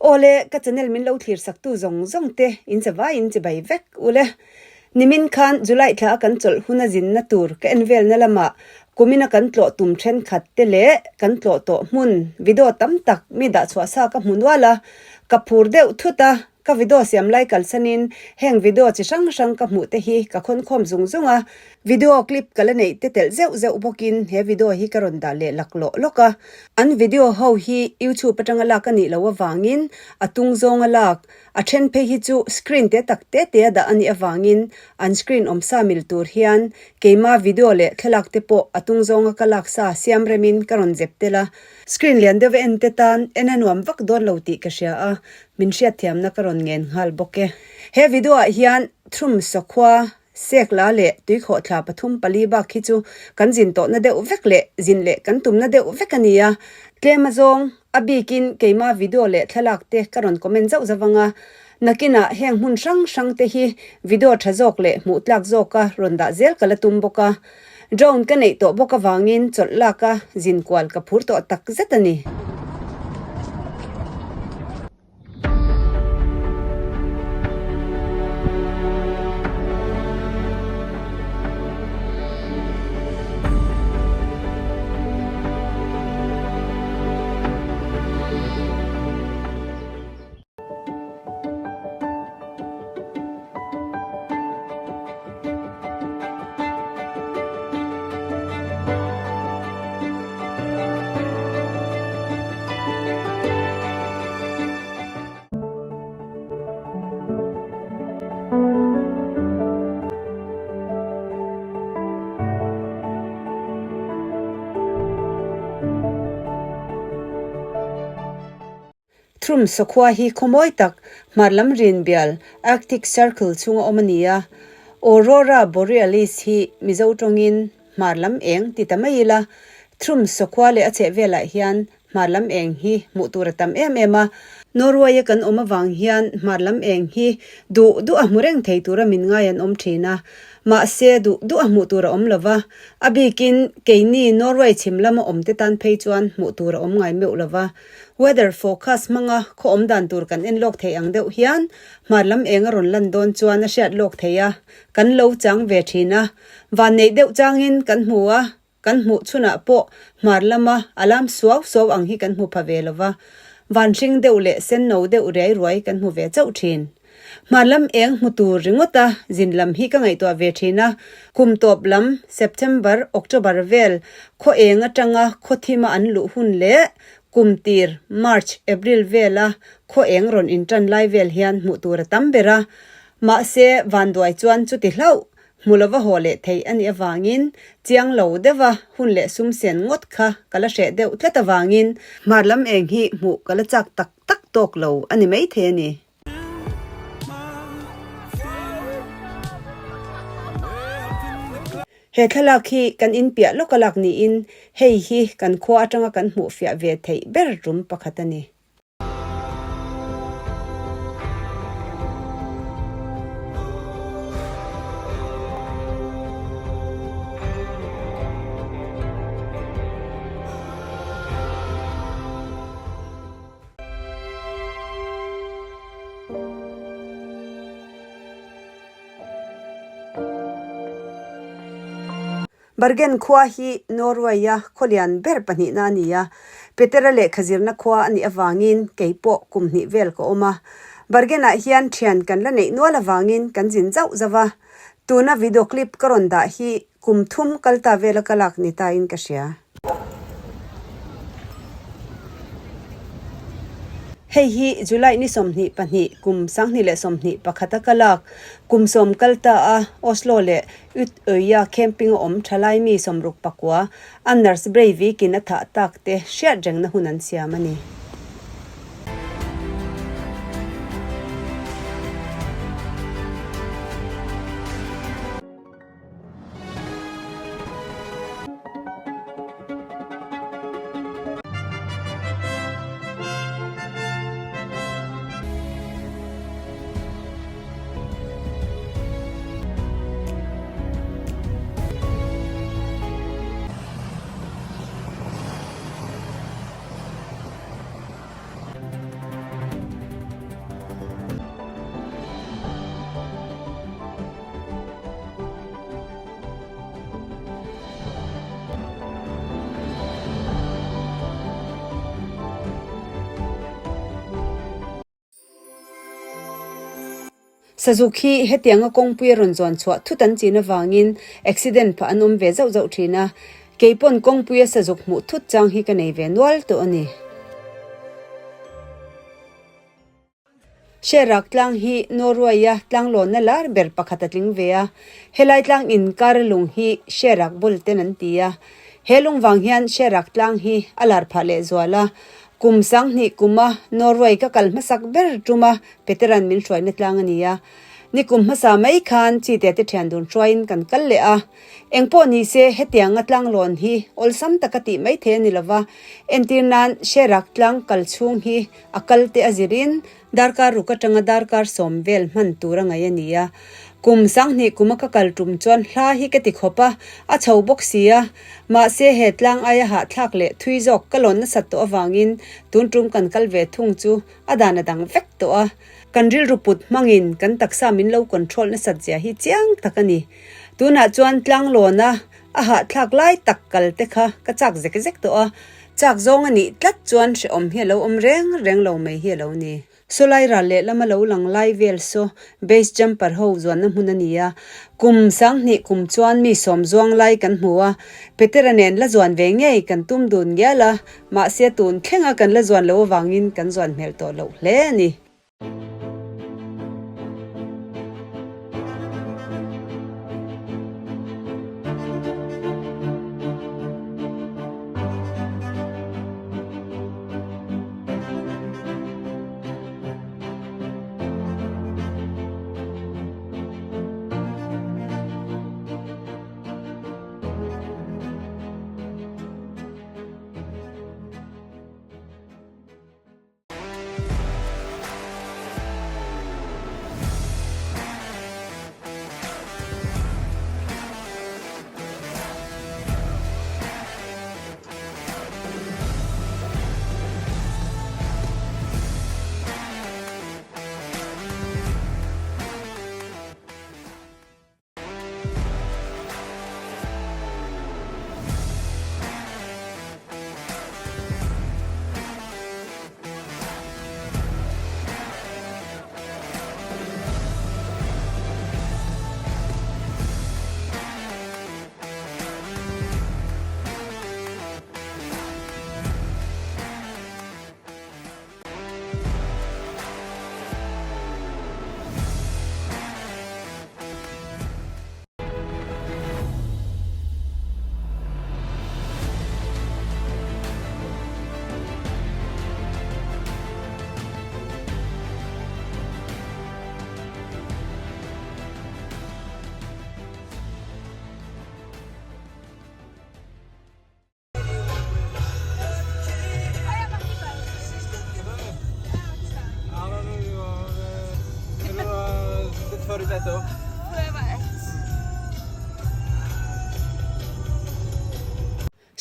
Aw le, ka channel min lo thlir sak tu zawng zawng te in che vai in chibai vek u le. Nimin khan July thla a kan chawlh hun a zinna tur ka en velna lamah kumina kan tlawh tum thenkhat te leh kan tlawh tawh hmun video tam tak mi dah chhuah sa ka hmu nual a, ka phur deuh thut a, ka video siam lai kalsanin heng video chi hrang hrang ka hmuh te hi ka khawnkhawm zung zung a, video clip ka la neih te telh zeuh zeuh bawkin he video hi ka rawn dah leh laklawh lawk a, an video ho hi YouTube atanga lak a nih loh avangin a tung zawnga lak A then phei hi chu screen te tak te te a dah a nih avangin an screen awmsa mil tur hian keima video leh thlalak te pawh a tung zawnga ka lak sa siam remin ka rawn zep tel a. Screen lian deuh a en te tan en a nuam vak dawn lo tih ka hria a, min hriatthiamna ka rawn ngen nghal bawk e. He video ah hian Thrum Sakhua Sekla leh tuikhawhthla pathum pali bak hi chu kan zin tawhna deuh vek leh zin leh kan tumna deuh vek a ni a, tlem azawng a bikin keima video leh thlalak te ka rawn comment zauh zauh ang a, nakinah heng hmun hrang hrang te hi video tha zawk leh hmuh tlak zawka rawn dah zel ka la tum bawk a, drone ka neih tawh bawk avangin chawlh laka zin kual ka phur tawh tak zet a ni. Thrum sakhua hi khawmawi tak hmar lam rin bial Arctic Circle chhunga awm a ni a. Aurora Borealis hi Mizo tawngin hmar lam eng ti ta mai ila. Thrum sakhua leh a chhehvelah hian Hmar lam eng hi hmuh tur a tam em em a, Norway-a kan awm avang hian hmar lam eng hi duh duh a hmu reng thei tura min ngai an awm thin a, mahse duh duh a hmuh tur a awm lo va, a bikin keini Norway chhim lama awm te tan phei chuan hmuh tur a awm ngai meuh lo va. Weather forecast hmanga khaw awm dan tur kan en lawk thei ang deuh hian hmar lam eng a rawn lan dawn chuan a hriat lawk thei a, kan lo chang ve thin a, vanneih deuh changin kan hmu a, Kan hmuh chhunah pawh hmar lama a lam suau suau ang hi kan hmu pha ve lo va, van hring deuh leh sen no deuh riai ruai kan hmu ve chauh thin. Hmar lam eng hmu tur ringawta zin lam hi ka ngaihtuah ve thin a, kum tawp lam September, October vel khaw eng atanga khaw thima an luh hun leh kum tir March, April vela khaw eng rawn intan lai vel hian hmuh tur a tam ber a, mahse vanduai chuan chuti hlauh Hmu lova haw leh theih a nih avangin chiang lo deuha hun leh sum sen ngawt kha ka la hreh deuh tlat avangin hmar lam eng hi hmuh ka la chak tak tak tawk lo a ni maithei a ni. He thlalak hi kan inpiah lawk a lak niin hei hi kan khua atanga kan hmuh fiah ve theih ber rum pakhat a ni. Bergen khua hi Norway-a khawlian ber pahnihna a ni a, Petera lehkha zirna khua a nih avangin kei pawh kum hnih vel ka awm a. Bergen-ah hian thian kan la neih nual avangin kan zin zauh zauh a. Tuna video clip ka rawn dah hi kum thum kal ta vela ka lak ni tain ka hria. Hei hi July ni 22 kum 2021 a ka lak kum sawm kal ta a Oslo leh Utøya camping a awm thalai mi 69 Anders Breivik in a thah tak te hriat rengna hun an siam a ni. Sazuk hi hetianga kawngpui a rawn zawn chhuah thut an chin avangin accident phah an awm ve zauh zauh thin a, kei pawn kawngpuia sazuk hmuh thut chang hi ka nei ve nual tawh a ni. Hrerak tlang hi Norway-a tlanglawnna lar ber pakhat a tling ve a, helai tlang inkar lung hi Hrerak bul ten an ti a. He lung vang hian Hrerak tlang hi a lar phah lehzual a, kum 2000 kuma Norway ka kal hmasak ber tuma Petera'n min hruaina tlang a ni a. Ni kum hmasa mai khan Chite te thian dun hruaiin kan kal leh a. Engpawh ni se hetianga tlanglawn hi awlsam taka tih mai thei a ni lova, entir nan Hrerak tlang kal chhung hi a kal te a zirin darkar ruk atanga darkar sawm vel hman tur a ngaih a ni a. Kum 2000 kuma ka kal tum chuan hla hi ka ti khawp a, a chho bawk si a. Mahse he tlang aia hahthlak leh thui zawk ka lawn nasat tawh avangin tun tum kan kal ve thung chu A dan a dang vek tawh a, kan rilru put hmangin kan taksa min lo control nasat zia hi chiang tak a ni. Tunah chuan tlanglawna a hahthlak lai tak kal te kha ka chak zek zek tawh a, chak zawng a nih tlat chuan hrehawm hi a lo awm reng reng lo mai hi a lo ni. Sawlai ral lehlama lo lang lai vel saw base jumper ho zuanna hmun a ni a, kum 2000 kum chuan mi sawm zuang lai kan hmu a, Petera nen la zuan ve ngei kan tum dun ngial a, Mahse tun thlenga kan la zuan lo avangin kan zuan hmel tawh loh hle a ni.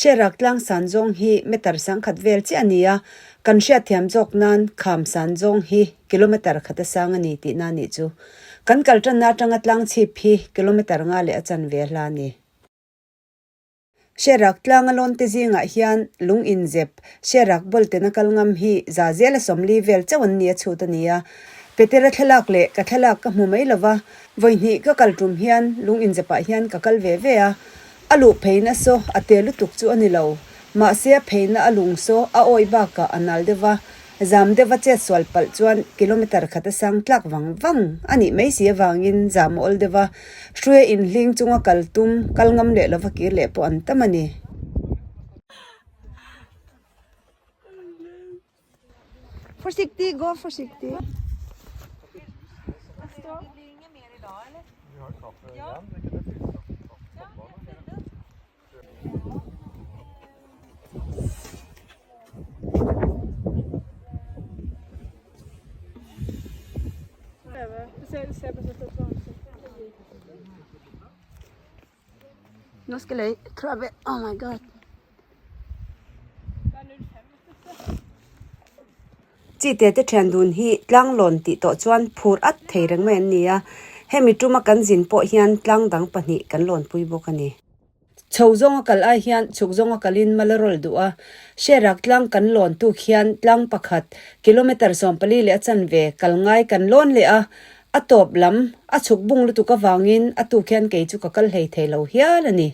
Hrerak tlang san zawng hi meter 1000 vel chiah a ni a, kan hriatthiam zawk nan kham san zawng hi kilometer khat a sang a ni tihna a nih chu. Kan kal tanna atanga tlang chhip hi kilometer nga leh a chanve hla a ni. Hrerak tlanga lawn te zingah hian lung inzep, hrerak ball tena kal ngam hi za zela 40 vel chauh an ni a chhut a ni a. Petera thlalak leh ka thlalak ka hmu mai lova, vawihnih ka kal tum hian lung inzepah hian ka kal ve ve a. A luh pheina saw a te lutuk chu a ni lo, mahse a pheina a lung saw a awih bakah a nal deuh va, Zam deuh a chet sual palh chuan kilometer khat a sang tlak vang vang a nih mai si avangin zam a awl deuh a, hruia inhling chunga kal tum, kal ngam leh lova kir leh pawh an tam a ni. Försiktig, gå försiktig. Nå skal jeg prøve. Oh my god. Chite te thian dun hi tlanglawn tih tawh chuan phur at thei reng mai an ni a, hemi tuma kan zin pawh hian tlang dang pahnih kan lawnpui bawk a ni. Chho zawnga kal ai hian chhuk zawnga kalin mal a rawl duh a, Hrerak tlang kan lawn tuk hian tlang pakhat kilometre 14 leh a chanve kal ngai kan lawn leh a. A tawp lam a chhuk bung lutuk avangin a tuk hian kei chu ka kal hlei thei lo hial a ni.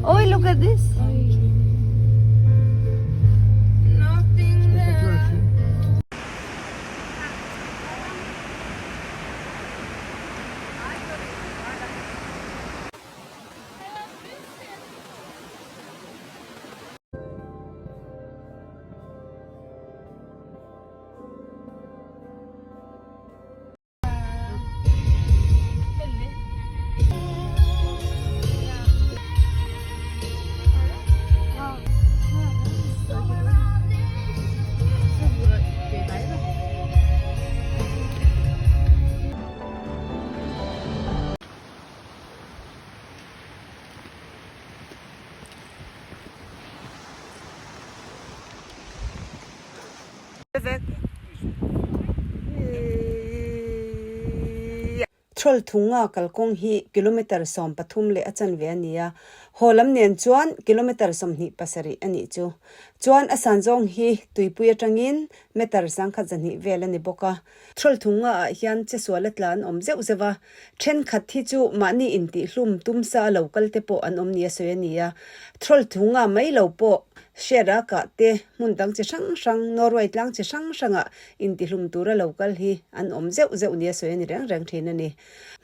Oi, look at this. Vek. Troll thunga kalkawng hi kilometre 13 leh a chanve a ni a, haw lam nen chuan kilometre 27 a nih chu. Chuan a san zawng hi tuipui atangin meter 1200 vel a ni bawk a. Troll thunga ah hian chesual a tla an awm zeuh zeuh a, thenkhat hi chu mahni intihhlum tumsa a lo kal te pawh an awm nia sawi a ni a. Troll thunga mai lo pawh share a kah te hmun dang chi hrang hrang Norway tlang chi hrang hrangah Intihlum tura lo kal hi an awm zeuh zeuh nia sawi a ni reng reng thin a ni.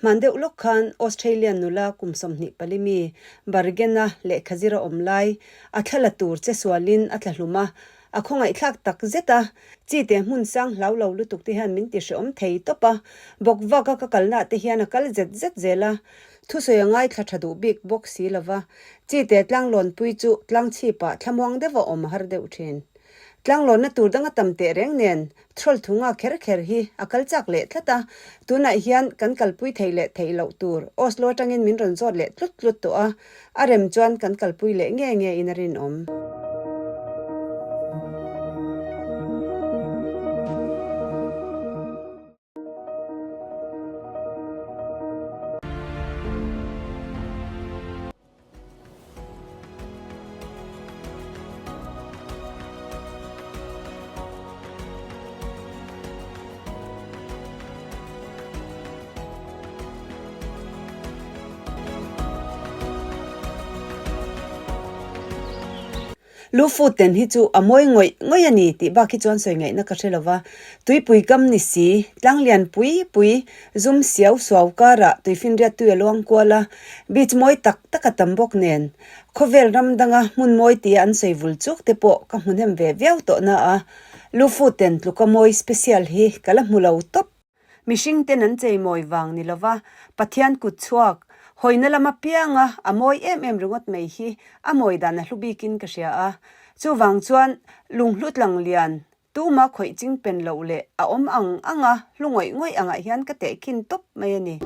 Hman deuh lawk khan Australian nula kum 24 mi Bergen-a lehkha zir a awm lai a thla la tur che sualin a tla hlum a, a khawngaihthlak tak zet a, chi te hmun sang hlau lo lutuk te hian min ti hrehawm thei tawp a, bawk vaka ka kalnaah te hian a kal zet zet zel a, thusawi a ngaithla tha duh bik bawk si lova, chi te tlanglawnpui chu tlangchhipah thlamuang deuh a awm har deuh thin. Tlanglawnna tur dang a tam teh reng nen Troll thunga kher kher hi a kal chak leh tlat a, tunah hian kan kalpui thei leh theih loh tur Oslo atangin min rawn zawt leh tlut tlut tawh a, a rem chuan kan kalpui leh nge nge in a rinawm. Lufoten hi chu a mawi ngawih ngawih a ni tih bak hi chuan sawi ngaihna ka hre lo va. Tuipui kam ni si, tlanglian pui pui, zum siau suau karah tuifinriat tui a luang kual a, beach mawi tak tak a tam bawk nen. Khawvel ram danga hmun mawi tia an sawi vul chuk te pawh ka hmu hnem ve viau tawh na a, Lufoten tluka mawi special hi ka la hmu lo tawp. Mihring ten an chei mawi vang ni lova Pathian kut chhuak, hawina lam apianga a mawi em em ringawt mai hi a mawi dan a hlu bikin ka hria a. Chuvang chuan lunghlu tlang lian, tuma khawih ching pen loh leh a awm ang anga hlu ngawih ngawih angah hian ka tehkhin tawp mai a ni.